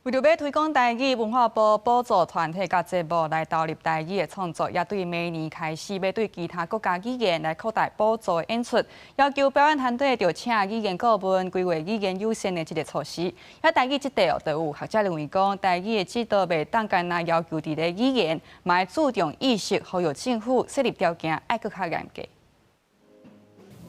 為著欲推廣台語，文化部補助團體佮節目來投入台語的創作，也對明年開始欲對其他國家語言來擴大補助演出，要求表演團隊著請語言顧問，規劃語言優先的這个措施。遐台語這塊哦，就有學者認為講，台語的指導袂當干焦要求佇咧語言，嘛愛注重意識，呼籲政府設立條件愛閣較嚴格。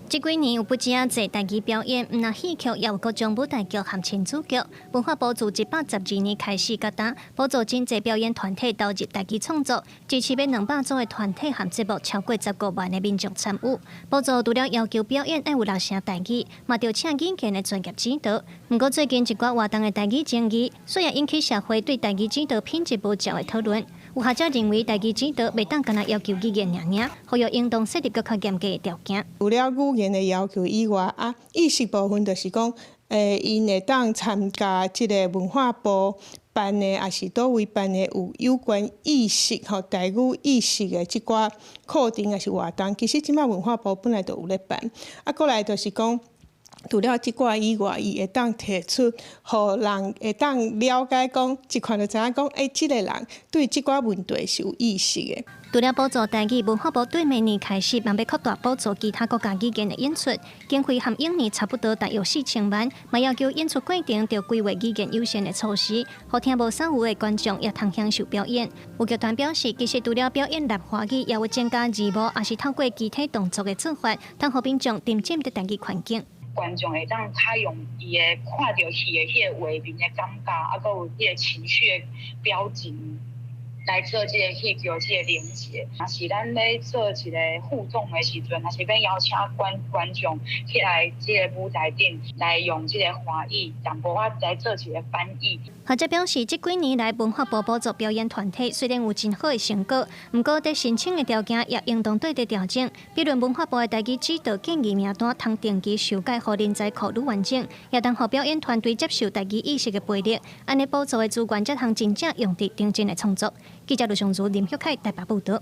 這幾年有不止仔濟台語表演，毋但戲曲，也有各種舞台劇和親子劇。文化部自112年開始，佮今補助真濟表演團體投入台語創作，支持欲200組的團體和節目，超過15萬的民眾參與。補助除了要求表演愛有六成台語，嘛著請語言的專業指導。毋過最近一寡活動的台語爭議，雖然引起社會對台語指導品質無照的討論。有學者認為台語指導袂當干焦要求語言爾爾，呼籲應當設立閣較嚴格的條件。除了語言的要求以外，啊，意識部分就是講，𪜶會當參加這个文化部辦的，抑是佗位辦的有有關意識吼台語意識的這寡課程抑是活動，其實這擺文化部本來就有咧辦。啊，閣來就是講，除了這寡以外，伊會當提出，予人會當了解講，一看就知影講，這个人對這寡問題是有意識的。除了補助台語，文化部對明年開始，嘛欲擴大補助其他國家語言的演出，經費和往年差不多，大約4000萬，嘛要求演出過程著規劃語言優先的措施，予聽無三語的觀眾也通享受表演。有劇團表示，其實除了表演內華語，也有增加字幕，抑是透過肢體動作的做法，通予民眾沉浸佇台語環境。觀眾會當較用伊的看著戲的彼个畫面的感覺，啊，閣有彼个情緒的表情來做這个戲劇這个連結。若是咱咧做一个互動的時陣，若是欲邀請觀眾起來這个舞台頂來用這个華語淡薄仔來做一个翻譯。學者表示，這幾年來文化部補助表演團體雖然有真好的成果，毋過佇申請的條件也應當綴佇調整。比如文化部的台語指導建議名單，通定期修改，予人才庫愈完整，也通予表演團隊接受台語意識的培育，按呢補助的資源才通真正用佇頂真的創作。記者盧尚如、林旭凱台北報導。